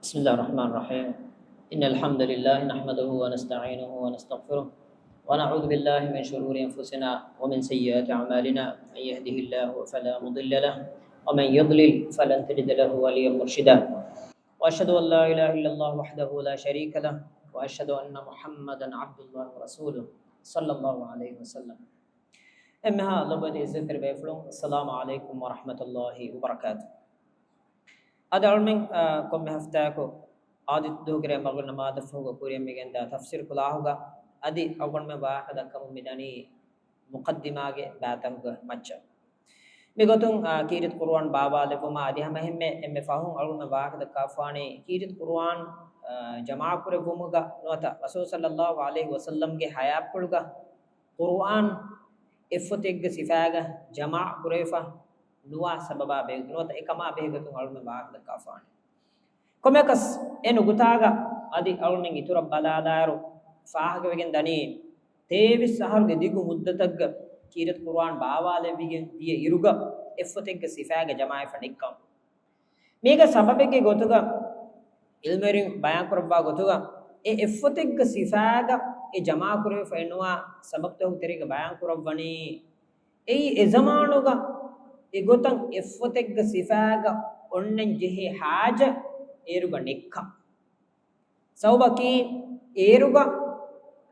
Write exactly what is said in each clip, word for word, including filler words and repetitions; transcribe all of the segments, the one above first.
بسم الله الرحمن الرحيم. إن الحمد لله نحمده ونستعينه ونستغفره، ونعوذ بالله من شرور أنفسنا ومن سيئات أعمالنا. من يهده الله فلا مضل له، ومن يضلل فلن تجد له وليا مرشدا. وأشهد أن لا إله إلا الله وحده لا شريك له، وأشهد أن محمدا عبد الله ورسوله، صلى الله عليه وسلم. އެންމެހާ ލޮބުވެތި އިއްޒަތްތެރި ބޭފުޅުން، އައްސަލާމު ޢަލައިކުމް ވަރަޙްމަތުﷲި ވަބަރަކާތު. އަދި އަޅުމެން، އާ، ކޮންމެ ހަފްތާއަކު އާދި ދުވަހުގެ މަގްރިބު ނަމާދަށްފަހުގަ ކުރިއަށް މިގެންދާ ތަފްސީރު ކުލާހުގަ އަދި އަޅުގަނޑުމެން ވާހަކަ ދައްކަމުން މިދަނީ މުޤައްދިމާގެ ބާތަންގެ މައްޗަށް. މިގޮތުން، އާ، ކީރިތި ޤުރުއާން ބާވާލެއްވުމާ އަދި ހަމައެހެންމެ އެންމެ ފަހުން އަޅުގަނޑުމެން ވާހަކަ ދައްކާފާނީ ކީރިތި ޤުރުއާން، އާ، ޖަމާކުރެއްވުމުގަ ނުވަތަ ރަސޫލު ޞައްލައްލާހު ޢަލައިހި ވަސައްލަމްގެ ޙަޔާތްޕުޅުގަ ޤުރުއާން އެއްފޮތެއްގެ ސިފާގަ ޖަމާ ކުރެވިފަ ނުވާ ސަބަބާ ބެހޭގޮތުން ނުވަތަ އެކަމާ ބެހޭގޮތުން އަޅުގަނޑުމެން ވާހަކަ ދައްކާފާނެ. ކޮންމެއަކަސް އެ ނުކުތާގަ އަދި އަޅުގަނޑުމެން އިތުރަށް ބަލާލާއިރު ފާހަގަވެގެން ދަނީ، ތޭވީސް އަހަރުގެ ދިގު މުއްދަތަށްގަ ކީރިތި ޤުރުއާން ބާވާލެއްވިގެން ދިޔަ އިރުގަ އެއްފޮތެއްގެ ސިފާގަ ޖަމާވެފަ ނެތްކަން. މީގެ ސަބަބެއްގެ ގޮތުގަ ޢިލްމުވެރިން ބަޔާންކުރައްވާ ގޮތުގަ އެ އެއްފޮތެއްގެ ސިފާގަ އެ ޖަމާކުރެވިފައިނުވާ ސަބަބުތަކުގެ ތެރޭގަ ބަޔާންކުރައްވަނީ، އެއީ އެ ޒަމާނުގަ އެގޮތަށް އެއްފޮތެއްގެ ސިފާގަ އޮންނަން ޖެހޭ ޙާޖަތް އޭރުގަ ނެތްކަން. ސަބަބަކީ އޭރުގަ،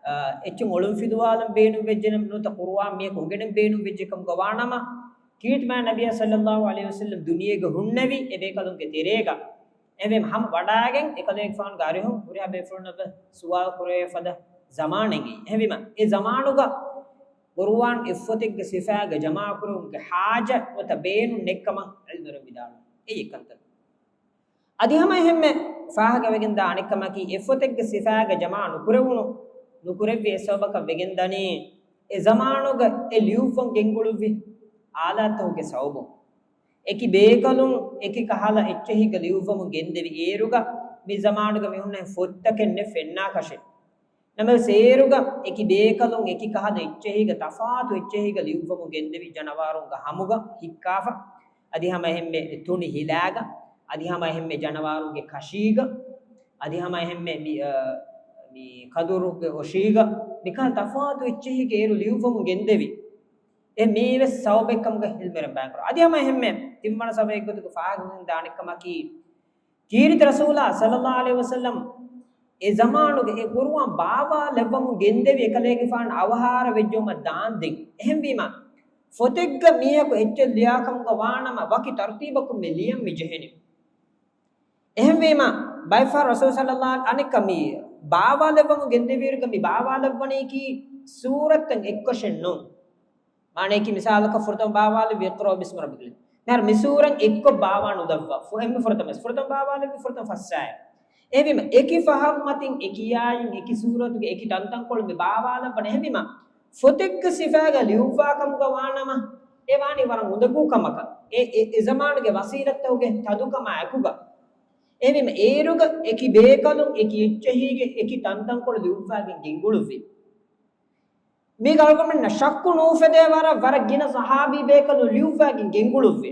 އާ، އެއްޗެއް އޮޅުން ފިލުވާލަން ބޭނުން ވެއްޖެނަމަ ނުވަތަ ޤުރުއާން މީހަކު އުނގެނެން ބޭނުން ވެއްޖެ ކަމުގަ ވާނަމަ، ކީރިތި މާތް ނަބިއްޔާ ޞައްލައްލާހު ޢަލައިހި ވަސައްލަމް ދުނިޔޭގަ ހުންނެވި އެ ބޭކަލުންގެ ތެރޭގަ އެހެންވީމަ ހަމަ ވަޑައިގެން އެކަލޭގެފާނުގެ އަރިހުން ހުރިހާ ބޭފުޅުންނަށް ސުވާލު ކުރެވޭ ފަދަ ޒަމާނެއް އެއީ. އެހެންވީމަ އެ ޒަމާނުގަ ޤުރުއާން އެއްފޮތެއްގެ ސިފާގަ ޖަމާކުރުމުގެ ޙާޖަތް ނުވަތަ ބޭނުން ނެތްކަމަށް ޢިލްމުވެރިން ވިދާޅުވި. އެއީ އެއްކަންތައް. އަދި ހަމައެހެންމެ ފާހަގަވެގެންދާ އަނެއްކަމަކީ، އެއްފޮތެއްގެ ސިފާގަ ޖަމާ ނުކުރެވުނު، ނުކުރެއްވި އެއް ސަބަބަކަށް ވެގެންދަނީ، އެ ޒަމާނުގަ އެ ލިޔުއްވަން ގެންގުޅުއްވި އާލާތްތަކުގެ ސަބަބުން. އެކި ބޭކަލުން އެކި ކަހަލަ އެއްޗެހީގަ ލިޔުއްވަމުން ގެންދެވި އޭރުގަ، މި ޒަމާނުގަ މިހުންނަ ފޮތްތަކެއް ނެތް ފެންނާކަށެއް. ނަމަވެސް އޭރުގަ އެކި ބޭކަލުން އެކި ކަހަލަ އެއްޗެހީގަ ތަފާތު އެއްޗެހީގަ ލިޔުއްވަމުން ގެންދެވި ޖަނަވާރުންގެ ހަމުގަ ހިއްކާފަ، އަދި ހަމައެހެންމެ ތުނި ހިލާގަ، އަދި ހަމައެހެންމެ ޖަނަވާރުންގެ ކަށީގަ، އަދި ހަމައެހެންމެ މި، އަ، މި ކަދުރުގެ އޮށީގަ، މިކަހަލަ ތަފާތު އެއްޗެހީގަ އޭރު ލިޔުއްވަމުން ގެންދެވި. އެ މީވެސް ސަބަބެއްކަމުގަ ޢިލްމުވެރިން ބަޔާންކުރަން. އަދި ހަމައެހެންމެ ތިންވަނަ ސަބަބެއްގެ ގޮތުގަ ފާހަގަވެގެންދާ އަނެއްކަމަކީ، ކީރިތި ރަސޫލާ ޞައްލައްލާހު ޢަލައިހި ވަސައްލަމް އެ ޒަމާނުގެ އެ ޤުރުއާން ބާވާލެއްވަމުން ގެންދެވި އެކަލޭގެފާނު އަވަހާރަވެއްޖެއުމަށް ދާންދެން. އެހެންވީމަ، ފޮތެއްގަ މީހަކު އެއްޗެއް ލިޔާކަމުގަ ވާނަމަ، ވަކި ތަރުތީބަކުން މި ލިޔަން މި ޖެހެނީ. އެހެންވީމަ، ބައެއްފަހަރު ރަސޫލު ޞައްލައްލާހު އަނެއްކަ މި ބާވާލެއްވަމުން ގެންދެވިއިރުގަ މި ބާވާލެއްވަނީކީ ސޫރަތްތައް އެއްކޮށެއް ނޫން. މާނަޔަކީ މިސާލަކަށް ފުރަތަމަ ބާވާލެއްވި اقرأ باسم ربك الذي. މިހާރު މި ސޫރަތް އެއްކޮށް ބާވާ ނުލައްވާ. ފު-، އެންމެ ފުރަތަމަ، ފުރަތަމަ ބާވާލެއްވި ފުރަތަމަ ފަސް އާޔަތް. އެހެންވީމަ، އެކި ފަހަރު މަތިން އެކި އާޔަތް އެކި ސޫރަތުގެ އެކި ތަންތަންކޮޅު މި ބާވާލައްވަނީ. އެހެންވީމަ، ފޮތެއްގެ ސިފާގަ ލިޔުއްވާކަމުގަ ވާނަމަ، އެ ވާނީ ވަރަށް އުނދަގޫ ކަމަކަށް. އެ، އެ، އެ ޒަމާނުގެ ވަސީލަތްތަކުގެ ތަދުކަމާ އެކުގަ. އެހެންވީމަ، އޭރުގަ އެކި ބޭކަލުން އެކި އެއްޗެހީގެ އެކި ތަންތަންކޮޅު ލިޔުއްވާގެން ގެންގުޅުއްވި. މީގަ އަޅުގަނޑުމެންނަށް ޝައްކު ނޫފެދޭ ވަރަށް، ވަރަށް ގިނަ ޞަޙާބީ ބޭކަލުން ލިޔުއްވާގެން ގެންގުޅުއްވި.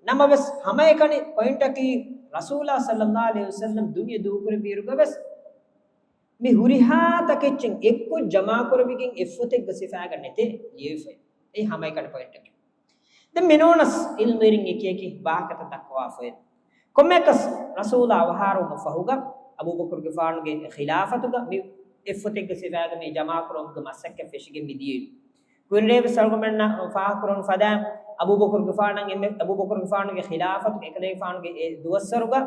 ނަމަވެސް، ހަމައެކަނި ޕޮއިންޓަކީ، ރަސޫލާ ޞައްލައްލާހު ޢަލައިހި ވަސައްލަމް ދުނިޔެ ދޫކުރެއްވިއިރުގަވެސް، މި ހުރިހާ ތަކެއްޗެއް އެއްކޮށް ޖަމާކުރެވިގެން އެއްފޮތެއްގެ ސިފާގަ ނެތޭ ލިޔެވިފައި. އެއީ ހަމައެކަނި ޕޮއިންޓަކީ. ދެން މިނޫނަސް ޢިލްމުވެރިން އެކިއެކި ވާހަކަތައް ދައްކަވާފައެވެ. ކޮންމެއަކަސް ރަސޫލާ އަވަހާރަވުމަށް ފަހުގަ، އަބޫބަކުރުގެފާނުގެ ޚިލާފަތުގަ މި އެއްފޮތެއްގެ ސިފާގަ މި ޖަމާކުރުމުގެ މަސައްކަތް ފެށިގެން މި ދިޔައީ. ކުރިންޑޭވެސް އަޅުގަނޑުމެންނަށް ފާހަގަކުރަން ފަދައިން، އަބޫބަކުރުގެފާނަށް އެންމެ، އަބޫބަކުރުގެފާނުގެ ޚިލާފަތުގެ އެކަލޭގެފާނުގެ އެ ދުވަސްވަރުގަ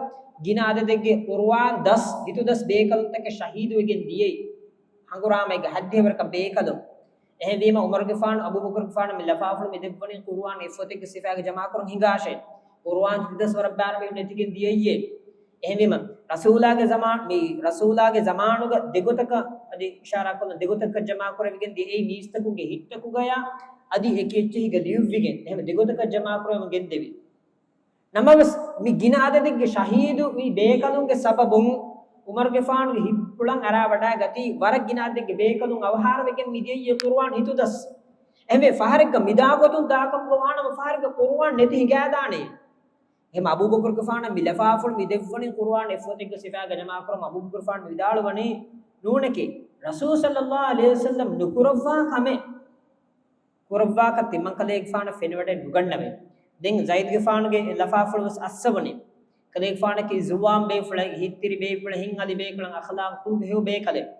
ގިނަ އަދަދެއްގެ ޤުރުއާން ދަސް، ހިތުދަސް ބޭކަލުންތަކެއް ޝަހީދުވެގެން ދިޔައީ. ހަނގުރާމައިގެ ހައްދިހަވަރަކަށް ބޭކަލުން. އެހެންވީމަ، ޢުމަރުގެފާނު، އަބޫބަކުރުގެފާނު މި ލަފާފުޅު މި ދެއްވަނީ ޤުރުއާން އެއްފޮތެއްގެ ސިފާގަ ޖަމާކުރަން ހިނގާށޭ. ޤުރުއާން ހިތުދަސް ވަރަށް ބާރުވެ ނެތިގެން ދިޔައީއޭ. އެހެންވީމަ، ރަސޫލާގެ ޒަމާން، މި ރަސޫލާގެ ޒަމާނުގަ ދެގޮތަކަށް އަދި އިޝާރާ ކޮށްލަން ދެގޮތަކަށް ޖަމާކުރެވިގެން ދިޔައީ މީސްތަކުންގެ ހިތްތަކުގަޔާ އަދި އެކި އެއްޗެހީގަ ލިޔުއްވިގެން. އެހެން ދެގޮތަކަށް ޖަމާކުރެވެމުން ގެންދެވި. ނަމަވެސް، މި ގިނަ އަދަދެއްގެ ޝަހީދު ވި ބޭކަލުންގެ ސަބަބުން ޢުމަރުގެފާނުގެ ހިތްޕުޅަށް އަރާވަޑައިގަތީ، ވަރަށް ގިނަ އަދަދެއްގެ ބޭކަލުން އަވަހާރަވެގެން މިދިޔައީ ޤުރުއާން ހިތުދަސް. އެހެންވެ، ފަހަރެއްގަ މިދާ ގޮތުން ދާކަމުގަ ވާނަމަ، ފަހަރެއްގަ ޤުރުއާން ނެތި ހިނގާދާނެ. އެހެން އަބޫބަކުރުގެފާނަށް މި ލަފާފުޅު މި ދެއްވަނީ ޤުރުއާން އެއްފޮތެއްގެ ސިފައިގަ ޖަމާކުރަމުން. އަބޫބަކުރުގެފާނު ވިދާޅުވަނީ ނޫނެކޭ، ރަސޫލު ޞައްލައްލާހު ޢަލައިހި ވަސައްލަމް ނުކުރައްވާ ކަމެއް ކުރައްވާކަށް ތިމަންކަލޭގެފާނަށް ފެނިވަޑައެއް ނުގަންނަވޭ. ދެން ޒައިދުގެފާނުގެ ލަފާފުޅު ވެސް އައްސަވަނީ. ކަލޭގެފާނަކީ ޒުވާން ބޭފުޅެއް، ހިތްތިރި ބޭފުޅެއް، ހިތްއަލި ބޭކަލުން، އަޚްލާޤު ހެޔޮ ބޭކަލެއް.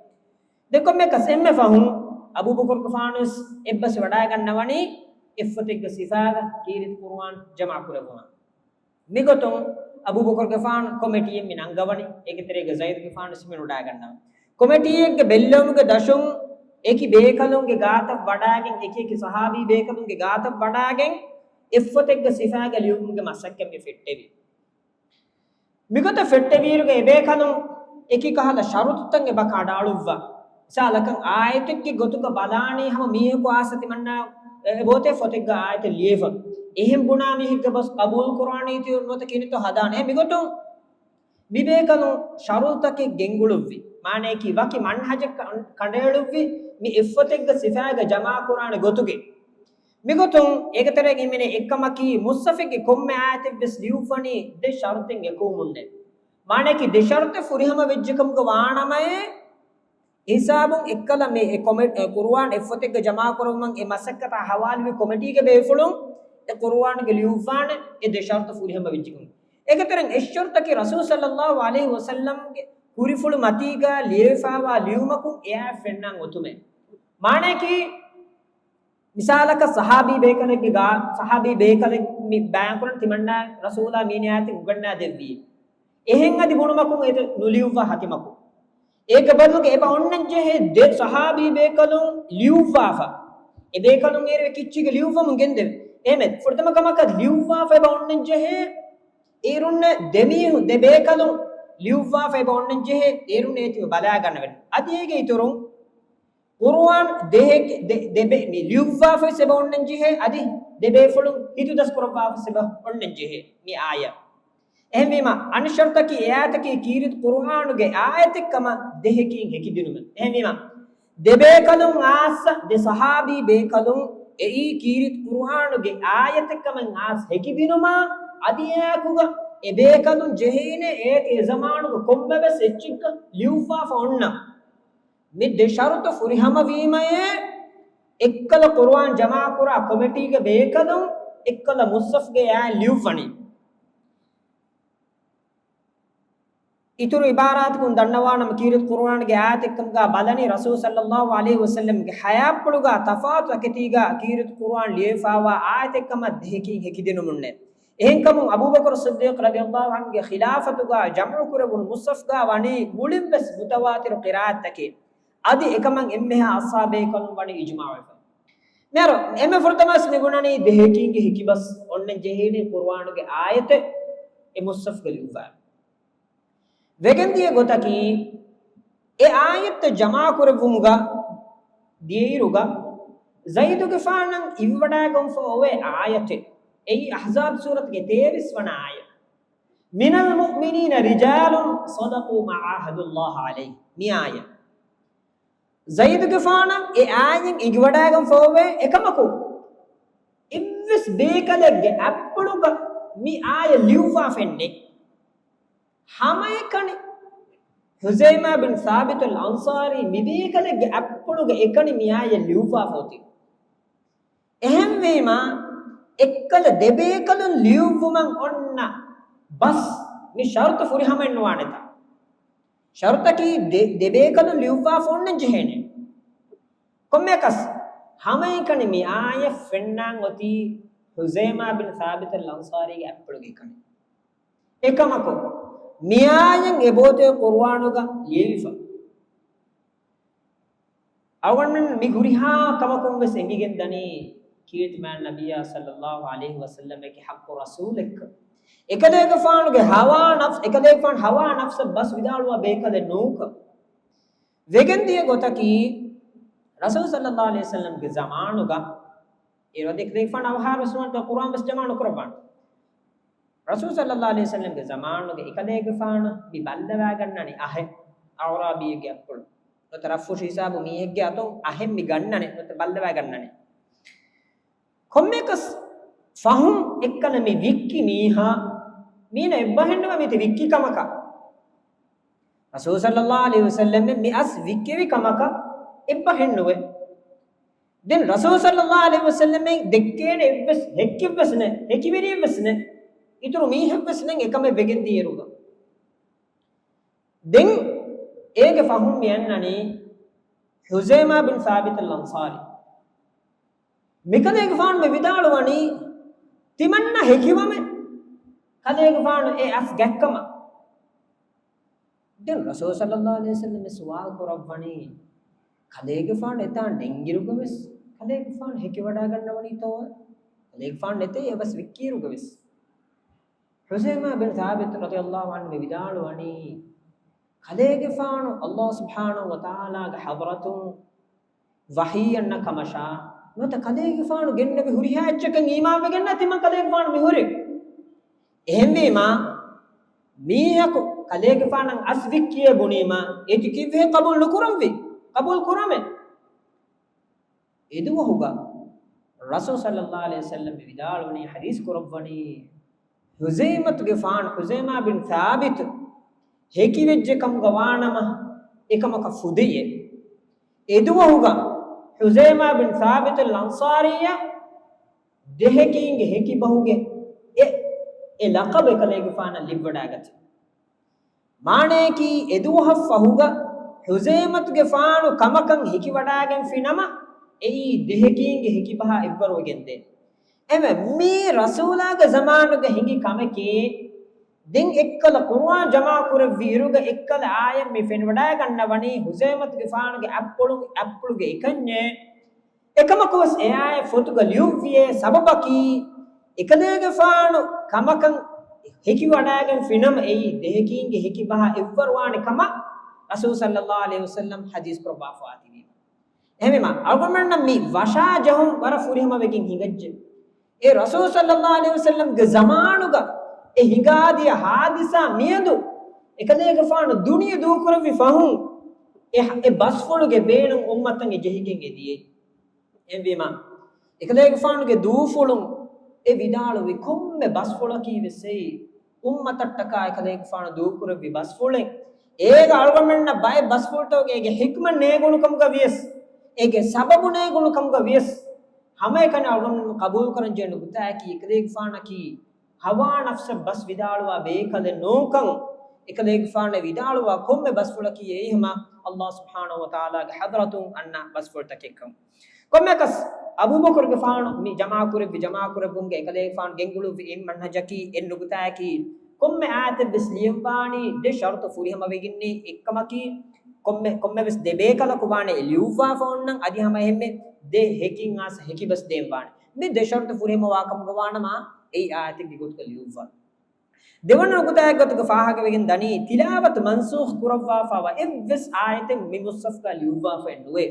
ދެން ކޮންމެއަކަސް އެންމެ ފަހުން އަބޫބަކުރުގެފާނު ވެސް އެއްބަސް ވަޑައިގަންނަވަނީ އެއްފޮތެއްގެ ސިފައިގަ ކީރިތި ޤުރުއާން ޖަމާކުރެއްވުމަށް. މިގޮތުން އަބޫބަކުރުގެފާނު ކޮމިޓީއެއް މި ނަންގަވަނީ. އޭގެ ތެރޭގަ ޒައިދުގެފާނު ވެސް މި ވަޑައިގަންނަވަނީ. ކޮމިޓީއެއްގެ ބެއްލެވުމުގެ ދަށުން އެކި ބޭކަލުންގެ ގާތަށް ވަޑައިގެން، އެކި އެކި ޞަޙާބީ ބޭކަލުންގެ ގާތަށް ވަޑައިގެން އެއްފޮތެއްގެ ސިފައިގަ ލިޔުމުގެ މަސައްކަތް މި ފެއްޓެވި. މިގޮތަށް ފެއްޓެވިއިރުގަ އެބޭކަލުން އެކި ކަހަލަ ޝަރުޠުތައް އެބަ ކަނޑައަޅުއްވާ. މިސާލަކަށް އާޔަތެއްގެ ގޮތުގަ ބަލާނީ ހަމަ މީހަކު އާސަ ތިމަންނާ އެބޯތޭ ފޮތެއްގަ އާޔަތެއް ލިޔެފަ. އެހެން ބުނާ މީހެއްގެ ބަސް ޤަބޫލު ކުރާނީތީ ނުވަތަ ކިހިނެއްތޯ ހަދާނެ. އެހެން މިގޮތުން މިބޭކަލުން ޝަރުޠުތަކެއް ގެންގުޅުއްވި. މާނަޔަކީ ވަކި މަންހަޖެއް ކަ-، ކަނޑައެޅުއްވި މި އެއްފޮތެއްގެ ސިފައިގަ ޖަމާކުރާނެ ގޮތުގެ. މިގޮތުން އޭގެ ތެރޭގަ ހިމެނޭ އެއްކަމަކީ މުޞްޙަފެއްގެ ކޮންމެ އާޔަތެއްވެސް ލިޔުއްވަނީ ދެ ޝަރުޠެއް އެކުވުމުންނޭ. މާނަޔަކީ ދެ ޝަރުޠެއް ފުރިހަމަ ވެއްޖެކަމުގަ ވާނަމައޭ، އެހިސާބުން އެއްކަލަ މި އެ ކޮމެ-، އެ ޤުރުއާން އެއްފޮތެއްގަ ޖަމާކުރައްވުމަށް އެ މަސައްކަތާ ހަވާލުވި ކޮމިޓީގެ ބޭފުޅުން އެ ޤުރުއާންގެ ލިޔުއްވާނެ އެ ދެ ޝަރުޠު ފުރިހަމަ ވެއްޖެކަމުން. އޭގެ ތެރެއިން އެއް ޝަރުޠަކީ ރަސޫލު ޞައްލައްލާހު ޢަލައިހި ވަސައްލަމްގެ ކުރިފުޅު މަތީގަ ލިޔެފައިވާ ލިޔުމަކުން އެއާ ފެންނަން އޮތުމޭ. މާނަޔަކީ މިސާލަކަށް ޞަޙާބީ ބޭކަލެއްގެ ގާ-، ޞަޙާބީ ބޭކަލެއް މި ބަޔާންކުރަން ތިމަންނާ ރަސޫލާ މީނަ އާޔަތެއް އުނގަންނާދެއްވީ. އެހެން އަދި ބުނުމަކުން އެ ނުލިޔުއްވާ ހަތިމަކު. އޭގެ ބަދަލުގަ އެބަ އޮންނަން ޖެހޭ ދެ ޞަޙާބީ ބޭކަލުން ލިޔުއްވާފަ. އެ ބޭކަލުން އޭރު އެ ކިއްޗީގެ ލިޔުއްވަމުން ގެންދެވި. އެހެން ފުރަތަމަ ކަމަކަށް ލިޔުއްވާފަ އެބަ އޮންނަން ޖެހޭ އޭރުންނެ ދެމީހު ދެ ބޭކަލުން ލިޔުއްވާފަ އެބަ އޮންނަން ޖެހޭ އޭރުން އޭތި ބަލާގަނެވެން. އަދި އޭގެ އިތުރުން ޤުރުއާން ދެހެކި-، ދެ-، ދެބެ-، މި ލިޔުއްވާފަވެސް އެބަ އޮންނަން ޖެހޭ، އަދި ދެބޭފުޅުން ހިތުދަސްކުރައްވާފަވެސް އެބަ އޮންނަން ޖެހޭ މި އާޔަތް. އެހެންވީމަ، އަނެއް ޝަރުޠަކީ އެ އާޔަތަކީ ކީރިތި ޤުރުއާނުގެ އާޔަތެއްކަމަށް ދެހެކީން ހެކިދިނުމެއް. އެހެންވީމަ، ދެބޭކަލުން އާސް، ދެ ޞަޙާބީ ބޭކަލުން އެއީ ކީރިތި ޤުރުއާނުގެ އާޔަތެއްކަމަށް އާސް ހެކިދިނުމާ، އަދި އެއާއެކުގަ އެބޭކަލުން ޖެހޭނެ އޭތި އެޒަމާނުގަ ކޮންމެވެސް އެއްޗެއްގަ ލިޔުއްވާފަ އޮންނަ. މި ދެ ޝަރުޠު ފުރިހަމަވީމަޔޭ، އެއްކަލަ ޤުރުއާން ޖަމާކުރާ ކޮމިޓީގެ ބޭކަލުން އެއްކަލަ މުޞްޙަފްގެ އާޔަތް ލިޔުއްވަނީ. އިތުރު އިބާރާތަކުން ދަންނަވާނަމަ، ކީރިތި ޤުރުއާންގެ އާޔަތެއްކަމުގަ ބަލަނީ ރަސޫލު ޞައްލައްލާހު ޢަލައިހި ވަސައްލަމްގެ ޙަޔާތްޕުޅުގަ ތަފާތު ތަކެތީގަ ކީރިތި ޤުރުއާން ލިޔެފައިވާ އާޔަތެއްކަމަށް ދެހެކީން ހެކިދިނުމުންނޭ. އެހެންކަމުން އަބޫބަކުރު ޞިއްދީޤު ރަޟިޔައްލާހު ޢަންހުގެ ޚިލާފަތުގަ ޖަމްޢު ކުރެވުނު މުޞްޙަފްގަ ވަނީ މުޅިންވެސް މުތަވާތިރު ޤިރާއަތްތަކެއް. އަދި އެކަމަށް އެންމެހާ އަޞްޙާބޭކަލުން ވަނީ އިޖްމާޢުވެފަ. މިހާރު އެންމެ ފުރަތަމަވެސް މިބުނަނީ ދެހެކީންގެ ހެކިބަސް އޮންނަން ޖެހޭނީ ޤުރުއާނުގެ އާޔަތެއް އެ މުޞްޙަފްގަ ލިޔުއްވާ. ވެގެންދިޔަ ގޮތަކީ، އެ އާޔަތްތައް ޖަމާކުރެއްވުމުގަ ދިޔައިރުގަ ޒައިދުގެފާނަށް އިވިވަޑައިގަންފަ އޮވޭ އާޔަތެއް. އެއީ އަޙްޒާބް ސޫރަތުގެ ތޭވީސް ވަނަ އާޔަތް. "من المؤمنين رجال صدقوا ما عاهدوا الله عليه" މި އާޔަތް. ޒައިދުގެފާނަށް އެ އާޔަތް އިނގިވަޑައިގަންފަ އޮވޭ. އެކަމަކު، އެއްވެސް ބޭކަލެއްގެ އަތްޕުޅުގަ މި އާޔަތް ލިޔުއްވާފައެއް ނެތް. ހަމައެކަނި ޙުޒައިމާ ބިން ސާބިތު އަލް އަންޞާރީ މި ބޭކަލެއްގެ އަތްޕުޅުގަ އެކަނި މި އާޔަތް ލިޔުއްވާފަ އޮތީ. އެހެންވީމާ، އެއްކަލަ ދެބޭކަލުން ލިޔުއްވުމަށް އޮންނަ ބަސް މި ޝަރުޠު ފުރިހަމައެއް ނުވާނެތާ. ޝަރުޠަކީ ދެ-، ދެބޭކަލުން ލިޔުއްވާފަ އޮންނަން ޖެހޭނެ. ކޮންމެއަކަސް، ހަމައެކަނި މި އާޔަތް ފެންނާން އޮތީ ޙުޒައިމާ ބިން ސާބިތު އަލް އަންޞާރީގެ އަތްޕުޅުގަ އެކަނި. އެކަމަކު، މި އާޔަތް އެބޯތޭ ޤުރުއާނުގަ ލިޔެވިފަ. އަޅުގަނޑުމެން މި ހުރިހާ ކަމަކުން ވެސް އެނގިގެން ދަނީ، ކީރިތި މާތް ނަބިއްޔާ ޞައްލައްލާހު ޢަލައިހި ވަސައްލަމަކީ ޙައްޤު ރަސޫލެއްކަން. އެކަލޭގެފާނުގެ ހަވާ ނަފްސް، އެކަލޭގެފާނު ހަވާ ނަފްސަށް ބަސް ވިދާޅުވާ ބޭކަލެއް ނޫންކަން. ވެގެންދިޔަ ގޮތަކީ، ރަސޫލު ޞައްލައްލާހު ޢަލައިހި ވަސައްލަމްގެ ޒަމާނުގަ، އޭރު އަދި އެކަލޭގެފާނު އަވަހާރަވެސް ނުވާނެ ޤުރުއާން ވެސް ޖަމާ ނުކުރައްވާނެ. ރަސޫލު ޞައްލައްލާހު ޢަލައިހި ވަސައްލަމްގެ ޒަމާނުގަ އެކަލޭގެފާނަށް މި ބައްލަވާގަންނަނީ އަހެއް، އަޢުރާބީއެއްގެ އަތްޕުޅު. ނުވަތަ ރަފްއުށި ހިސާބު މީހެއްގެ އަތުން އަހެއް މި ގަންނަނީ، ނުވަތަ ބައްލަވާގަންނަނީ. ކޮންމެއަކަސް ފަހުން އެއްކަލަ މި ވިއްކި މީހާ މީނަ އެއްބަހެއްނުވެ މިތި ވިއްކި ކަމަކަށް. ރަސޫލު ޞައްލައްލާހު ޢަލައިހި ވަސައްލަމް މި އަސް ވިއްކެވި ކަމަކަށް އެއްބަހެއްނުވެ. ދެން ރަސޫލު ޞައްލައްލާހު ޢަލައިހި ވަސައްލަމް ދެއްކޭނެ އެއްވެސް ހެއްކެއްވެސް ނެ، ހެކިވެރިއެއްވެސް ނެ، އިތުރު މީހެއްވެސް ނެ އެކަމެއް ވެގެން ދިޔައިރުގަ. ދެން އޭގެ ފަހުން މި އަންނަނީ ޙުޒައިމާ ބިން ސާބިތު އަލް އަންޞާރީ. މިކަލޭގެފާނު މި ވިދާޅުވަނީ ތިމަންނަ ހެކިވަމެ. ކަލޭގެފާނު އެ އަސް ގަތްކަމަށް. ދެން ރަސޫލު ޞައްލައްލާހު ޢަލައިހި ވަސައްލަމް ސުވާލު ކުރައްވަނީ، ކަލޭގެފާނު އެތާން ނެންގިއިރުގަވެސް، ކަލޭގެފާނު ހެކިވަޑައިގަންނަވަނީތޯ؟ ކަލޭގެފާނު ނެތޭ އެ އަސް ވިއްކިއިރުގަވެސް. ޙުޒައިމާ ބިން ސާބިތު ރަޟިޔައްލާހު ޢަންހު މި ވިދާޅުވަނީ، ކަލޭގެފާނު ﷲ ސުބްޙާނަހު ވަތަޢާލާގެ ޙަޟްރަތުން ވަޙީ އަންނަ ކަމަށާ، ނުވަތަ ކަލޭގެފާނު ގެންނެވި ހުރިހާ އެއްޗަކަށް އީމާންވެގެންނާ ތިމަން ކަލޭގެފާނު މިހުރީ. އެހެންވީމާ، މީހަކު ކަލޭގެފާނަށް އަސް ވިއްކިޔޭ ބުނީމާ، އޭތި ކީއްވެހޭ ޤަބޫލު ނުކުރަންވީ؟ ޤަބޫލު ކުރަމޭ. އެދުވަހުގަ ރަސޫލު ޞައްލައްލާހު ޢަލައިހި ވަސައްލަމް މި ވިދާޅުވަނީ، ޙަދީޘް ކުރައްވަނީ، ޙުޒައިމަތުގެފާނު، ޙުޒައިމާ ބިން ސާބިތު ހެކިވެއްޖެ ކަމުގަ ވާނަމަ، އެކަމަކަށް ފުދެޔޭ. އެދުވަހުގަ ޙުޒައިމާ ބިން ސާބިތު އަލް އަންޞާރީއަށް ދެހެކީންގެ ހެކި ބަހުގެ އެ، އެ ލަޤަބެއް ކަލޭގެފާނަށް ލިބިވަޑައިގަތީ. މާނަޔަކީ، އެދުވަހަށްފަހުގަ ޙުޒައިމަތުގެފާނު ކަމަކަށް ހެކިވަޑައިގެންފި ނަމަ، އެއީ ދެހެކީންގެ ހެކިބަހާ އެއްވަރުވެގެންދޭ. އެމެ މީ ރަސޫލާގެ ޒަމާނުގަ ހިނގި ކަމެކޭ. ދެން އެއްކަލަ ޤުރުއާން ޖަމާކުރެއްވި އިރުގަ އެއްކަލަ އާޔަތް މި ފެނިވަޑައިގަންނަވަނީ ޙުޒައިމަތުގެފާނުގެ އަތްޕުޅު، އަތްޕުޅުގެ އެކަންޏޭ. އެކަމަކުވެސް އެއާއެއް ފޮތުގަ ލިޔުއްވިޔޭ ސަބަބަކީ، އެކަލޭގެފާނު ކަމަކަށް ހެކިވަޑައިގެންފިނަމަ އެއީ ދެހެކީންގެ ހެކިބަހާ އެއްވަރުވާނެ ކަމަށް ރަސޫލު ޞައްލައްލާހު ޢަލައިހި ވަސައްލަމް ޙަދީޘް ކުރައްވާފަވާތީވީމަ. އެހެންވީމަ، އަޅުގަނޑުމެންނަށް މި ވަށާ ޖެހުން ވަރަށް ފުރިހަމަވެގެން ހިނގައްޖެ. އެ ރަސޫލު ޞައްލައްލާހު ޢަލައިހި ވަސައްލަމްގެ ޒަމާނުގަ އެ ހިނގާދިޔަ ޙާދިސާ މިއަދު އެކަލޭގެފާނު ދުނިޔެ ދޫކުރެއްވި ފަހުން އެ، އެ ބަސްފުޅުގެ ބޭނުން އުއްމަތަށް އެ ޖެހިގެން އެދިޔައީ. އެހެންވީމަ، އެކަލޭގެފާނުގެ ދޫފުޅުން އެ ވިދާޅުވި ކޮންމެ ބަސްފުޅަކީ ވެސް އެއީ އުއްމަތަށްޓަކާ އެކަލޭގެފާނު ދޫކުރެއްވި ބަސްފުޅެއް. އޭގަ އަޅުގަނޑުމެންނަށް ބައެއް ބަސްފުޅުތަކުގެ އޭގެ ޙިކްމަތް ނޭނގުނު ކަމުގަ ވިޔަސް، އޭގެ ސަބަބު ނޭނގުނު ކަމުގަ ވިޔަސް، ހަމައެކަނި އަޅުގަނޑުމެން ޤަބޫލުކުރަންޖެހޭ ނުކުތާއަކީ އެކަލޭގެފާނަކީ ހަވާ ނަފްސަށް ބަސް ވިދާޅުވާ ބޭކަލެއް ނޫންކަން، އެކަލޭގެފާނަށް ވިދާޅުވާ ކޮންމެ ބަސްފުޅަކީ އެއީ ހަމަ ﷲ ސުބްޙާނަހު ވަތަޢާލާގެ ޙަޟްރަތުން އަންނަ ބަސްފުޅުތަކެއްކަން. ކޮންމެއަކަސް، އަބޫބަކުރުގެފާނު މި ޖަމާކުރެއްވި، ޖަމާކުރެއްވުމުގެ އެކަލޭގެފާނު ގެންގުޅުއްވި އެއް މަންހަޖަކީ އެއް ނުކުތާއަކީ، ކޮންމެ އާޔަތެއްވެސް ލިޔަންވާނީ ދެ ޝަރުޠު ފުރިހަމަވެގެންނޭ. އެއްކަމަކީ، ކޮންމެ، ކޮންމެވެސް ދެ ބޭކަލަކު ވާނެ އެ ލިޔުއްވާފަ އޮންނަން، އަދި ހަމައެހެންމެ ދެ ހެކިން އާސް ހެކިބަސް ދޭންވާނެ. މި ދެ ޝަރުޠު ފުރިހަމަވާކަމުގަ ވާނަމަ، އެއީ އާޔަތެއްގެ ގޮތުގަ ލިޔުއްވާ. ދެވަނަ ނުކުތާއެއްގޮތުގަ ފާހަގަވެގެން ދަނީ، ތިލާވަތު މަންސޫޚް ކުރައްވާފައިވާ އެއްވެސް އާޔަތެއް މި މުޞްޙަފްގަ ލިޔުއްވާފައެއް ނުވޭ.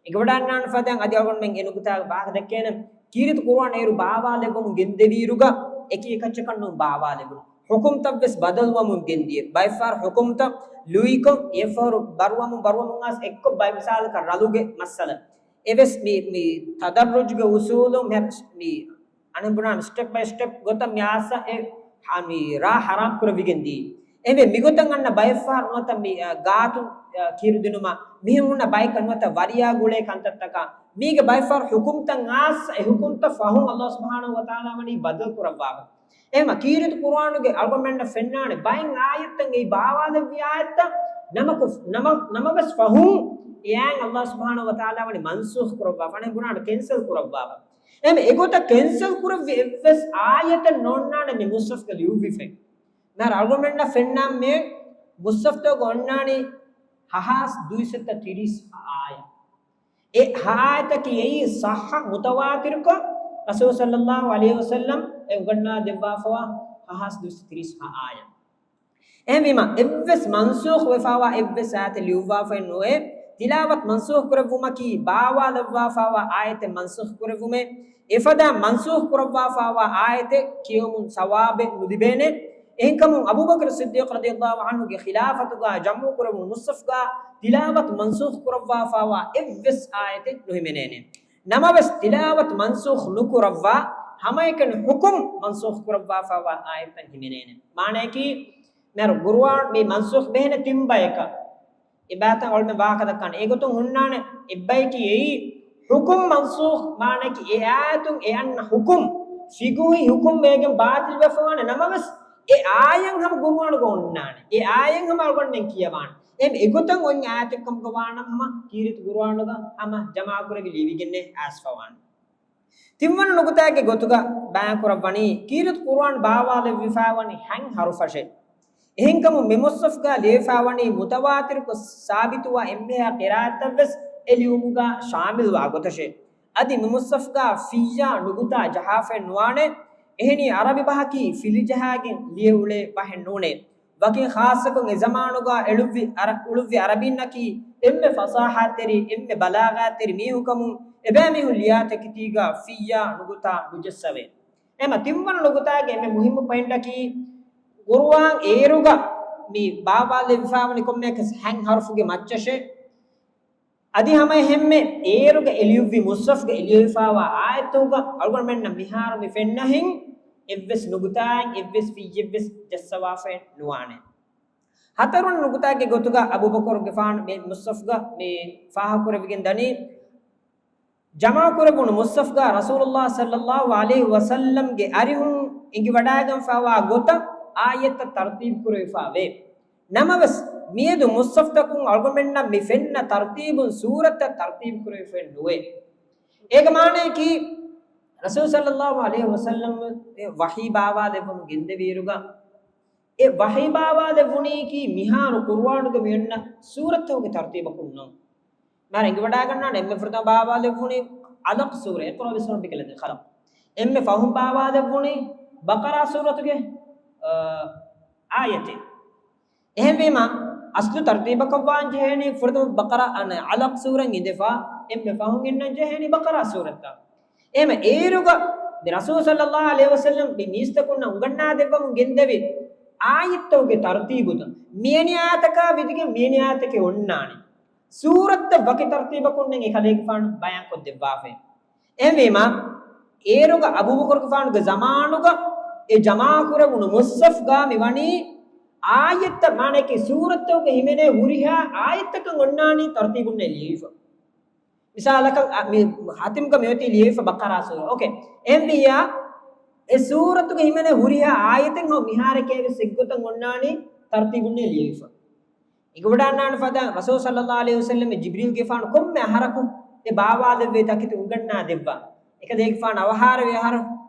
އެނގިވަޑައިގަންނާނެ ފަދައިން އަދި އަޅުގަނޑުމެން އެ ނުކުތާ ވާހަކަ ދެއްކޭނެ. ކީރިތި ޤުރުއާން އޭރު ބާވާލެއްވަމުން ގެންދެވިއިރުގަ އެކި އެކައްޗަކަށް ނޫން ބާވާލެވުނު. ޙުކުމްތައްވެސް ބަދަލުވަމުން ގެންދިޔަ. ބައެއްފަހަރު ޙުކުމްތައް ލުއިކޮށް، އެއްފަހަރު ބަރުވަމުން، ބަރުވަމުން އައިސް އެއްކޮށް، ބައެއް މިސާލަކަށް ރަލުގެ މައްސަލަ. އެވެސް މި، މި ތަދައްރުޖުގެ އުސޫލުން މި، މި އަނެއް ބުނާނެ ސްޓެޕް ބައި ސްޓެޕް ގޮތަށް މި އާސަ އެ ހަ-، މި ރާ ހަރާމް ކުރެވިގެން ދީ. އެވެ މިގޮތަށް އަންނަ ބައެއްފަހަރު ނުވަތަ މި، އަ، ގާތު، އަ، ކީރުދިނުމަށް މިހެން ހުންނަ ބަޔަކަށް ނުވަތަ ވަރިޔާ ގުޅޭ ކަންތައްތަކާ މީގެ ބައެއްފަހަރު ޙުކުމްތައް އާސް އެ ޙުކުމްތައް ފަހުން ﷲ ސުބްޙާނަހު ވަތަޢާލާ ވަނީ ބަދަލު ކުރައްވާފަ. އެހެމަ ކީރިތި ޤުރުއާނުގެ އަޅުގަނޑުމެންނަށް ފެންނާނެ ބައެއް އާޔަތްތައް އެއީ ބާވާލެއްވި އާޔަތްތައް ނަމަކު-، ނަމަ-، ނަމަވެސް ފަހުން އެއާއިން ﷲ ސުބްޙާނަހު ވަތަޢާލާ ވަނީ މަންސޫޚް ކުރައްވާފަ، އަނެއް ބުނާނެ ކެންސަލް ކުރައްވާފަ. އެހެމަ އެގޮތަށް ކެންސަލް ކުރެއްވި އެއްވެސް އާޔަތެއް ނޯންނާނެ މި މުޞްޙަފްގަ ލިޔުއްވިފައި. މިހާރު އަޅުގަނޑުމެންނަށް ފެންނާން މި މުޞްޙަފްތަކުގަ އޮންނާނީ ހަހާސް ދުއިސައްތަ ތިރީސް އާޔަތް. އެ އާޔަތަކީ އެއީ ޞައްޙަ މުތަވާތިރުކޮށް ރަސޫލު ޞައްލައްލާހު ޢަލައިހި ވަސައްލަމް އެ އުނގަންނާ ދެއްވާފަވާ ހަހާސް ދުއިސައްތަ ތިރީސް އާޔަތް. އެހެންވީމަ، އެއްވެސް މަންސޫޚް ވެފަވާ އެއްވެސް އާޔަތެއް ލިޔުއްވާފައެއް ނުވޭ. ތިލާވަތު މަންސޫޚް ކުރެއްވުމަކީ، ބާވާލައްވާފަވާ އާޔަތެއް މަންސޫޚް ކުރެއްވުމޭ. އެފަދަ މަންސޫޚް ކުރައްވާފަވާ އާޔަތެއް ކިޔެވުމުން ސަވާބެއް ނުލިބޭނެ. އެހެންކަމުން އަބޫބަކުރު ޞިއްދީޤު ރަޟިޔައްލާހު ޢަންހުގެ ޚިލާފަތުގަ ޖަމްޢު ކުރެވުނު މުޞްޙަފްގަ ތިލާވަތު މަންސޫޚް ކުރައްވާފަވާ އެއްވެސް އާޔަތެއް ނުހިމެނޭނެ. ނަމަވެސް، ތިލާވަތު މަންސޫޚް ނުކުރައްވާ ހަމައެކަނި ޙުކުމް މަންސޫޚް ކުރައްވާފައިވާ އާޔަތްތައް ހިމެނޭނެ. މާނައަކީ، މިހާރު ޤުރުއާން މި މަންސޫޚް ވެހެނެ ތިން ބަޔަކަށް އެބައިތަން އަޅުމެން ވާހަކަ ދައްކާނެ. އެގޮތުން ހުންނާނެ އެއްބަޔަކީ އެއީ ޙުކުމް މަންސޫޚް، މާނައަކީ އެ އާޔަތުން އެ އަންނަ ޙުކުމް، ފިޤުހީ ޙުކުމް ވެގެން ބާޠިލްވެފަވާނެ. ނަމަވެސް އެ އާޔަތް ހަމަ ޤުރުއާނުގަ ހުންނާނެ. އެ އާޔަތް ހަމަ އަޅުގަނޑުމެން ކިޔަވާނެ. އެހެން އެގޮތަށް އޮތް އާޔަތެއް ކަމުގަ ވާނަމަ ހަމަ ކީރިތި ޤުރުއާނުގަ ހަމަ ޖަމާކުރެވި ލިޔެވިގެންނޭ އައިސްފަވާނެ. ތިންވަނަ ނުކުތާގެ ގޮތުގަ ބަޔާންކުރައްވަނީ، ކީރިތި ޤުރުއާން ބާވާލެއްވިފައިވަނީ ހަތް ޙަރުފަށޭ. އެހެންކަމުން މި މުޞްޙަފްގަ ލިޔެފައިވަނީ މުތަވާތިރުކޮށް ސާބިތުވާ އެންމެހާ ޤިރާއަތްތައްވެސް އެ ލިޔުމުގަ ޝާމިލްވާ ގޮތަށޭ. އަދި މި މުޞްޙަފްގަ ފިއްޔާ ނުކުތާ ޖަހާފައެއް ނުވާނެ. އެހެނީ ޢަރަބި ބަހަކީ ފިލިޖަހާގެން ލިޔެ އުޅޭ ބަހެއް ނޫނޭ. ވަކިން ޚާއްޞަކޮށް އެ ޒަމާނުގަ އެޅުއްވި ޢަރަ-، އުޅުއްވި ޢަރަބީންނަކީ އެންމެ ފަޞާޙާތެރި، އެންމެ ބަލާޣާތެރި މީހުންކަމުން އެބައިމީހުން ލިޔާ ތަކެތީގަ ފިއްޔާ ނުކުތާ ނުޖައްސަވޭ. އެމަ ތިންވަނަ ނުކުތާގެ އެންމެ މުހިއްމު ޕޮއިންޓަކީ، ޤުރުއާން އޭރުގަ މި ބާވާލެއްވިފައިވަނީ ކޮންމެއަކަސް ހަތް ޙަރުފުގެ މައްޗަށޭ. އަދި ހަމަ އެހެންމެ އޭރުގަ އެ ލިޔުއްވި މުޞްޙަފްގަ އެ ލިޔެފައިވާ އާޔަތުގަ އަޅުގަނޑުމެންނަށް މިހާރު މި ފެންނަހެން އެއްވެސް ނުކުތާއެއް އެއްވެސް ފިއްޔެއްވެސް ޖައްސަވާފައެއް ނުވާނެ. ހަތަރުވަނަ ނުކުތާގެ ގޮތުގަ އަބޫބަކުރުގެފާނު މި މުޞްޙަފްގަ މި ފާހަގަކުރެވިގެން ދަނީ، ޖަމާކުރެވުނު މުޞްޙަފްގަ ރަސޫލުﷲ ޞައްލަﷲ ޢަލައިހި ވަސައްލަމްގެ އަރިހުން އެނގިވަޑައިގެންފައިވާ ގޮތަށް އާޔަތްތައް ތަރުތީބު ކުރެވިފައިވޭ. ނަމަވެސް، މިއަދު މުޞްޙަފްތަކުން އަޅުގަނޑުމެންނަށް މި ފެންނަ ތަރުތީބުން ސޫރަތްތައް ތަރުތީބު ކުރެވިފައެއް ނުވޭ. އޭގެ މާނައަކީ، ރަސޫލު ޞައްލަﷲ ޢަލައިހި ވަސައްލަމް ވަޙީ ބާވާލެއްވަމުން ގެންދެވިއިރުގަ، އެ ވަޙީ ބާވާލެއްވުނީކީ މިހާރު ޤުރުއާނުގެ މި އޮންނަ ސޫރަތްތަކުގެ ތަރުތީބަކުން ނޫން. މާ އެނގިވަޑައިގަންނާނެ އެންމެ ފުރަތަމަ ބާވާލެއްވުނީ ޢަލަޤް ސޫރަ، اقرأ باسم ربك الذي خلق. އެންމެ ފަހުން ބާވާލެއްވުނީ ބަޤަރާ ސޫރަތުގެ، އާ، އާޔަތެއް. އެހެންވީމަ، އަސްލު ތަރުތީބަކަށް ވާން ޖެހޭނީ ފުރަތަމަ ބަޤަރާ، އަނެ، ޢަލަޤް ސޫރަ އިނދެފަ، އެންމެ ފަހުން އިންނަން ޖެހޭނީ ބަޤަރާ ސޫރަތަށް. އެހެމަ އޭރުގަ މި ރަސޫލު ޞައްލަﷲ ޢަލައިހި ވަސައްލަމް މި މީސްތަކުންނަށް އުނގަންނާދެއްވަމުން ގެންދެވި އާޔަތްތަކުގެ ތަރުތީބުތައް މިއެނި އާޔަތަކާ ވިދިގެން މިއެނި އާޔަތަކެއް އޮންނާނެ. ސޫރަތްތައް ވަކި ތަރުތީބަކުންނެއް އެކަލޭގެފާނު ބަޔާންކޮށްދެއްވާފައި. އެހެންވީމަ، އޭރުގަ އަބޫބަކުރުގެފާނުގެ ޒަމާނުގަ އެ ޖަމާކުރެވުނު މުޞްޙަފްގަ މިވަނީ އާޔަތްތައް، މާނައަކީ ސޫރަތްތަކުގަ ހިމެނޭ ހުރިހާ އާޔަތްތަކަށް އޮންނާނީ ތަރުތީބުންނެއް ލިޔެވިފަ. މިސާލަކަށް، އަ، މި ހަތިމްގަ މިއޮތީ ލިޔެވިފަ ބަޤަރާ ސޫރަ. އޯކޭ. އެހެންވިއްޔާ، އެ ސޫރަތުގަ ހިމެނޭ ހުރިހާ އާޔަތެއް ހަމަ މިހާރަކޭވެސް އެއްގޮތަށް އޮންނާނީ ތަރުތީބުންނެއް ލިޔެވިފަ. އެނގިވަޑައިގަންނާނެ ފަދަ ރަސޫލު ޞައްލަﷲ ޢަލައިހި ވަސައްލަމް ޖިބްރީލްގެފާނު ކޮންމެ އަހަރަކު އެ ބާވާލެއްވޭ ތަކެތި އުނގަންނާ ދެއްވާ. އެކަލޭގެފާނު އަވަހާރަވި އަހަރު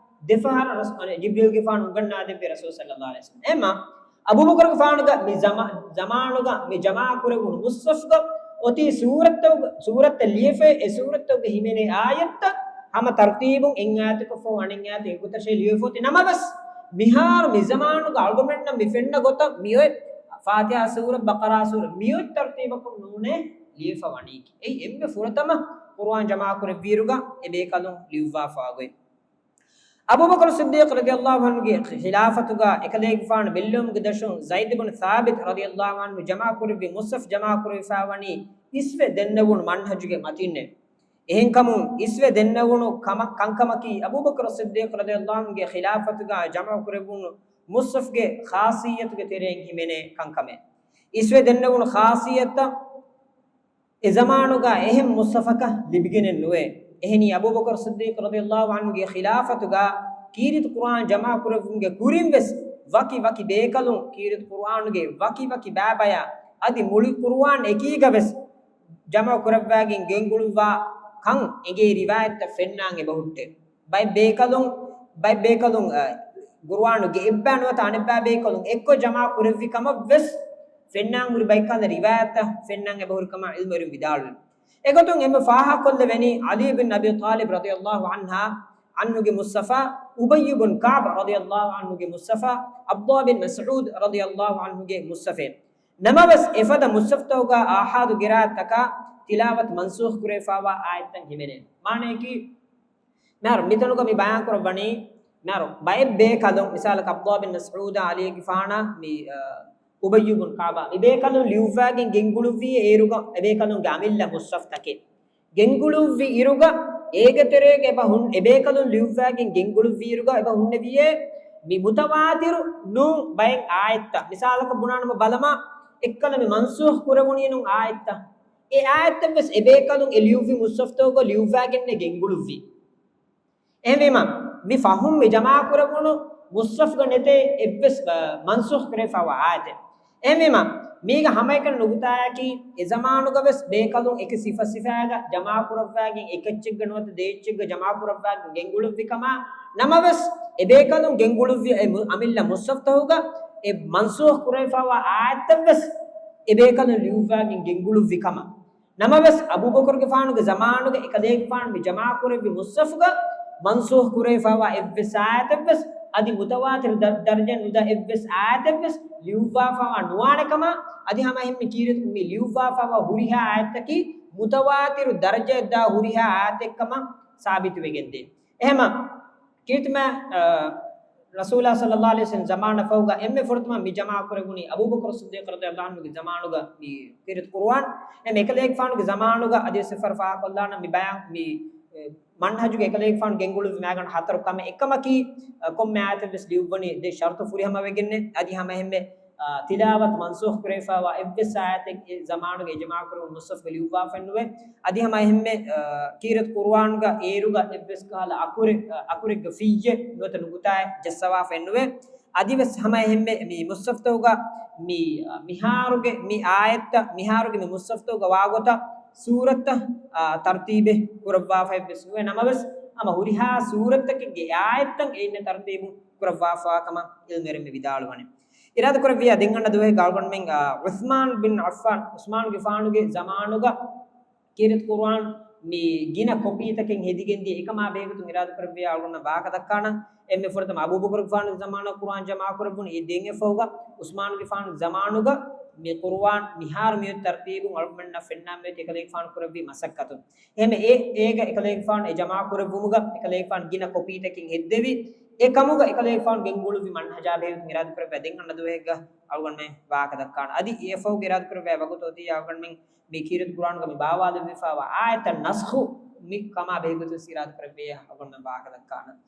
ދެފަހަރަށް ރަސް-، އަނެ، ޖިބްރީލްގެފާނު އުނގަންނާދެއްވި ރަސޫލު ޞައްލަﷲ ޢަލައިހި ވަސައްލަމް. އެމަ އަބޫބަކުރުގެފާނުގެ މި ޒަމާ-، ޒަމާނުގަ މި ޖަމާކުރެވުނު މުޞްޙަފްގަ އޮތީ ސޫރަތްތައް، ސޫރަތްތައް ލިޔެފައި، އެ ސޫރަތްތަކުގަ ހިމެނޭ އާޔަތްތައް ހަމަ ތަރުތީބުން އެއް އާޔަތަކަށްފަހު އަނެއް އާޔަތެއް އެގޮތަށޭ ލިޔެފަ އޮތީ. ނަމަވެސް، މިހާރު މި ޒަމާނުގަ އަޅުގަނޑުމެންނަށް މި ފެންނަ ގޮތަށް މިއޮތް ފާތިޙާ ސޫރަ، ބަޤަރާ ސޫރަ މިއޮތް ތަރުތީބަކުން ނޫނޭ ލިޔެފަ ވަނީކީ. އެއީ އެންމެ ފުރަތަމަ ޤުރުއާން ޖަމާކުރެއްވިއިރުގަ އެ ބޭކަލުން ލިޔުއްވާފަ ގޮތް. އަބޫބަކުރު ޞިއްދީޤު ރަޟިޔަﷲ ޢަންހުގެ ޚިލާފަތުގަ އެކަލޭގެފާނު ބެއްލެވުމުގެ ދަށުން ޒައިދު ބިން ސާބިތު ރަޟިޔަﷲ ޢަންހު ޖަމާކުރެއްވި މުޞްޙަފް ޖަމާކުރެވިފައިވަނީ އިސްވެ ދެންނެވުނު މަންހަޖުގެ މަތިންނޭ. އެހެންކަމުން އިސްވެ ދެންނެވުނު ކަމަ-، ކަންކަމަކީ އަބޫބަކުރު ޞިއްދީޤު ރަޟިޔަﷲ ޢަންހުގެ ޚިލާފަތުގަ ޖަމާކުރެއްވުނު މުޞްޙަފްގެ ޚާޞިއްޔަތުގެ ތެރެއިން ހިމެނޭ ކަންކަމެއް. އިސްވެ ދެންނެވުނު ޚާޞިއްޔަތުތައް އެ ޒަމާނުގަ އެހެން މުޞްޙަފަކަށް ލިބިގެނެއް ނުވޭ. އެހެނީ އަބޫބަކުރު ޞިއްދީޤު ރަޟިޔަﷲ ޢަންހުގެ ޚިލާފަތުގަ ކީރިތި ޤުރުއާން ޖަމާކުރެއްވުމުގެ ކުރިން ވެސް ވަކި ވަކި ބޭކަލުން ކީރިތި ޤުރުއާނުގެ ވަކި ވަކި ބައިބަޔަށް އަދި މުޅި ޤުރުއާން އެކީގަ ވެސް ޖަމަޢު ކުރައްވާގެން ގެންގުޅުއްވާ ކަން އެނގޭ ރިވާޔަތްތައް ފެންނާން އެބަހުއްޓޭ. ބައެއް ބޭކަލުން، ބައެއް ބޭކަލުން، އަ، ޤުރުއާނުގެ އެއްބައި ނުވަތަ އަނެއްބައި ބޭކަލުން އެއްކޮށް ޖަމަޢު ކުރެއްވި ކަމަށް ވެސް ފެންނާން ހުރި ބައެއް ކަހަލަ ރިވާޔަތްތައް ފެންނާން އެބަހުރި ކަމަށް ޢިލްމުވެރިން ވިދާޅުވި. އެގޮތުން އެންމެ ފާހަގަކޮށްލެވެނީ ޢަލީ ބިން އަބީ ޠާލިބް ރަޟިޔަﷲ ޢަންހާ، ޢަންހުގެ މުޞްޙަފާ، އުބައްޔު ބިން ކަޢްބް ރަޟިޔަﷲ ޢަންހުގެ މުޞްޙަފާ، ޢަބްދުﷲ ބިން މަސްޢޫދް ރަޟިޔަﷲ ޢަންހުގެ މުޞްޙަފޭ. ނަމަވެސް، އެފަދަ މުޞްޙަފްތަކުގަ އާޙާދު ޤިރާއަތްތަކާ ތިލާވަތު މަންސޫޚް ކުރެވިފައިވާ އާޔަތްތައް ހިމެނޭ. މާނައަކީ، މިހާރު މިތަނުގަ މި ބަޔާން ކުރައްވަނީ، މިހާރު ބައެއް ބޭކަލުން، މިސާލަކަށް ޢަބްދުﷲ ބިން މަސްޢޫދާ ޢަލީގެފާނާ މި، އަ، އުބައްޔު ބިން ކަޢްބާ މި ބޭކަލުން ލިޔުއްވާގެން ގެންގުޅުއްވީ އޭރުގަ އެބޭކަލުންގެ އަމިއްލަ މުޞްޙަފްތަކެއް. ގެންގުޅުއްވި އިރުގަ އޭގެ ތެރޭގަ އެބަ ހުން، އެބޭކަލުން ލިޔުއްވާގެން ގެންގުޅުއްވިއިރުގަ އެބަ ހުންނެވިޔޭ މި މުތަވާތިރު ނޫން ބައެއް އާޔަތްތައް. މިސާލަކަށް ބުނާނަމަ ބަލަމާ، އެއްކަލަ މި މަންސޫޚް ކުރެވުނީ ނޫން އާޔަތްތައް. އެ އާޔަތްތައް ވެސް އެބޭކަލުން އެ ލިޔުއްވި މުޞްޙަފްތަކުގަ ލިޔުއްވާގެންނޭ ގެންގުޅުއްވީ. އެހެންވީމަ، މި ފަހުން މި ޖަމާކުރެވުނު މުޞްޙަފްގަ ނެތޭ އެއްވެސް، އަ، މަންސޫޚް ކުރެވިފައިވާ އާޔަތެއް. އެހެންވީމަ، މީގަ ހަމައެކަނި ނުކުތާއަކީ، އެ ޒަމާނުގަ ވެސް ބޭކަލުން އެކި ސިފަ ސިފައިގަ ޖަމާކުރައްވާގެން އެކެއްޗެއްގަ ނުވަތަ ދެއެއްޗެއްގަ ޖަމާކުރައްވާގެން ގެންގުޅުއްވި ކަމާ، ނަމަވެސް އެބޭކަލުން ގެންގުޅުއްވި އެ މު-، އަމިއްލަ މުޞްޙަފްތަކުގަ އެ މަންސޫޚް ކުރެވިފައިވާ އާޔަތްތައް ވެސް އެބޭކަލުން ލިޔުއްވާގެން ގެންގުޅުއްވި ކަމަށް. ނަމަވެސް، އަބޫބަކުރުގެފާނުގެ ޒަމާނުގަ އެކަލޭގެފާނު މި ޖަމާކުރެއްވި މުޞްޙަފުގަ މަންސޫޚް ކުރެވިފައިވާ އެއްވެސް އާޔަތެއްވެސް އަދި މުތަވާތިރު ދަ-، ދަރަޖައެއް ނުދާ އެއްވެސް އާޔަތެއްވެސް ލިޔުއްވާފައިވާ ނުވާނެ ކަމަށް، އަދި ހަމަ އެހެންމެ ކީރިތި މި ލިޔުއްވާފައިވާ ހުރިހާ އާޔަތަކީ މުތަވާތިރު ދަރަޖައަށް ދާ ހުރިހާ އާޔަތެއް ކަމަށް ސާބިތުވެގެންދޭ. އެހެމަ ކީރިތިމާ، އަ، ރަސޫލާ ޞައްލައްލާހު ޢަލައިހި ވަސައްލަމް ޒަމާނަށް ފަހުގަ އެންމެ ފުރަތަމަ މި ޖަމާކުރެވުނީ އަބޫބަކުރު ޞިއްދީޤް ރަޟިޔައްލާހު ޢަންހުގެ ޒަމާނުގަ މި ކީރިތި ޤުރުއާން. އެ މި އެކަލޭގެފާނުގެ ޒަމާނުގަ އަދިވެސް އެއްފަހަރު ފާހަގަކޮށްލާނަން މި ބަޔާން މި، އެ، މަންހަޖުގެ އެކަލޭގެފާނު ގެންގުޅުއްވި މައިގަނޑު ހަތަރު ކަމެއް. އެއްކަމަކީ، އަ، ކޮންމެ އާޔަތެއްވެސް ލިޔުއްވަނީ ދެ ޝަރުޠު ފުރިހަމަވެގެންނޭ. އަދި ހަމަ އެހެންމެ، އަ، ތިލާވަތު މަންސޫޚް ކުރެވިފައިވާ އެއްވެސް އާޔަތެއް އެ ޒަމާނުގެ އެ ޖަމާކުރެވުނު މުޞްޙަފުގަ ލިޔުއްވާފައެއްނުވޭ. އަދި ހަމަ އެހެންމެ، އަ، ކީރިތި ޤުރުއާންގަ އޭރުގަ އެއްވެސް ކަހަލަ އަކުރެއް، އަ، އަކުރެއްގަ ފިއްޔެއް ނުވަތަ ނުކުތާއެއް ޖައްސަވާފައެއްނުވޭ. އަދިވެސް ހަމަ އެހެންމެ މި މުޞްޙަފްތަކުގަ މި، އަ، މިހާރުގެ މި އާޔަތްތައް، މިހާރުގެ މި މުޞްޙަފްތަކުގަ ވާގޮތަށް ސޫރަތްތައް، އާ، ތަރުތީބެއް ކުރައްވާފައެއްވެސް ނުވޭ. ނަމަވެސް، ހަމަ ހުރިހާ ސޫރަތްތަކެއްގެ އާޔަތްތައް އެއިންނަ ތަރުތީބު ކުރައްވާފައިވާ ކަމަށް އިލްމުވެރިން މި ވިދާޅުވަނީ. އިރާދަކުރެއްވިއްޔާ ދެން އަންނަ ދުވަހެއްގަ އަޅުގަނޑުމެން، އާ، ޢުޘްމާން ބިން ޢައްފާން، ޢުޘްމާނުގެފާނުގެ ޒަމާނުގަ ކީރިތި ޤުރުއާން މި ގިނަ ކޮޕީތަކެއް ހެދިގެންދިޔަ. އެކަމާ ބެހޭގޮތުން އިރާދަކުރެއްވިއްޔާ އަޅުގަނޑަށް ވާހަކަ ދައްކާނަން. އެންމެ ފުރަތަމަ އަބޫބަކުރުގެފާނުގެ ޒަމާނުގަ ޤުރުއާން ޖަމާކުރެއްވުނު. އެ ދެން އެއްފަހުގަ ޢުޘްމާނުގެފާނުގެ ޒަމާނުގަ މި ޤުރުއާން މިހާރު މިއޮތް ތަރުތީބުން އަޅުގަނޑުމެންނަށް ފެންނާން މިއޮތީ އެކަލޭގެފާނު ކުރެއްވި މަސައްކަތުން. އެހެން އެ، އޭގަ އެކަލޭގެފާނު އެ ޖަމާކުރެއްވުމުގަ އެކަލޭގެފާނު ގިނަ ކޮޕީތަކެއް ހެއްދެވި. އެ ކަމުގަ އެކަލޭގެފާނު ގެންގުޅުއްވި މަންހަޖާ ބެހޭގޮތުން އިރާދަކުރެއްވިއްޔާ ދެން އަންނަ ދުވަހެއްގަ އަޅުގަނޑުމެން ވާހަކަ ދައްކާނަން. އަދި އެއަށްފަހުގެ އިރާދަކުރެއްވިއްޔާ ވަގުތު އޮތިއްޔާ އަޅުގަނޑުމެން މި ކީރިތި ޤުރުއާނުގަ މި ބާވާލެއްވިފައިވާ އާޔަތަށް ނަސްޚު މި ކަމާ ބެހޭގޮތުން އިރާދަކުރެއްވިއްޔާ އަޅުގަނޑުމެން ވާހަކަ ދައްކާނަން.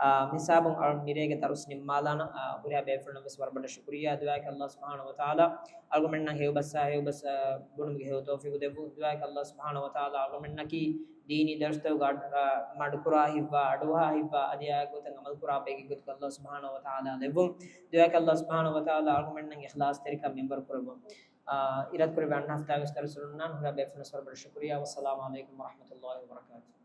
އާ، މިހިސާބުން އަޅު މިރޭގެ ދަރުސް ނިންމާލާނަން. އާ، ހުރިހާ ބޭފުޅުންނަށް ވެސް ވަރަށް ބޮޑަށް ޝުކުރިއްޔާ. ދުޢާއަކީ ﷲ ސުބްޙާނަހޫ ވަތަޢާލާ އަޅުގަނޑުމެންނަށް ހެޔޮބަސް، ހެޔޮބަސް، އާ، ބުނުމުގެ ހެޔޮ ތައުފީޤު ދެއްވުން. ދުޢާއަކީ ﷲ ސުބްޙާނަހޫ ވަތަޢާލާ އަޅުގަނޑުމެންނަކީ ދީނީ ދަރުސްތަކުގަ އަޑު-، އާ، މަޑުކުރާ ހިތްވާ، އަޑުއަހާ ހިތްވާ، އަދި އާ ގޮތަށް ޢަމަލުކުރާ ބައެއްގެ ގޮތުގަ ﷲ ސުބްޙާނަހޫ ވަތަޢާލާ ލެއްވުން. ދުޢާއަކީ ﷲ ސުބްޙާނަހޫ ވަތަޢާލާ އަޅުގަނޑުމެންނަށް އިޚްލާޞްތެރިކަން މިންވަރު ކުރެއްވުން. އާ، އިރާދަކުރެއްވިއްޔާ އަންނަ ހަފްތާގެ ވެސް ދަރުސް ހުންނާނަން. ހުރިހާ ބޭފުޅުންނަށް ވަރަށް ބޮޑަށް ޝުކުރިއްޔާ. ވައްސަލާމު ޢަލައިކުމް ވަރަޙްމަތުﷲ ވަބަރަކާތުހު.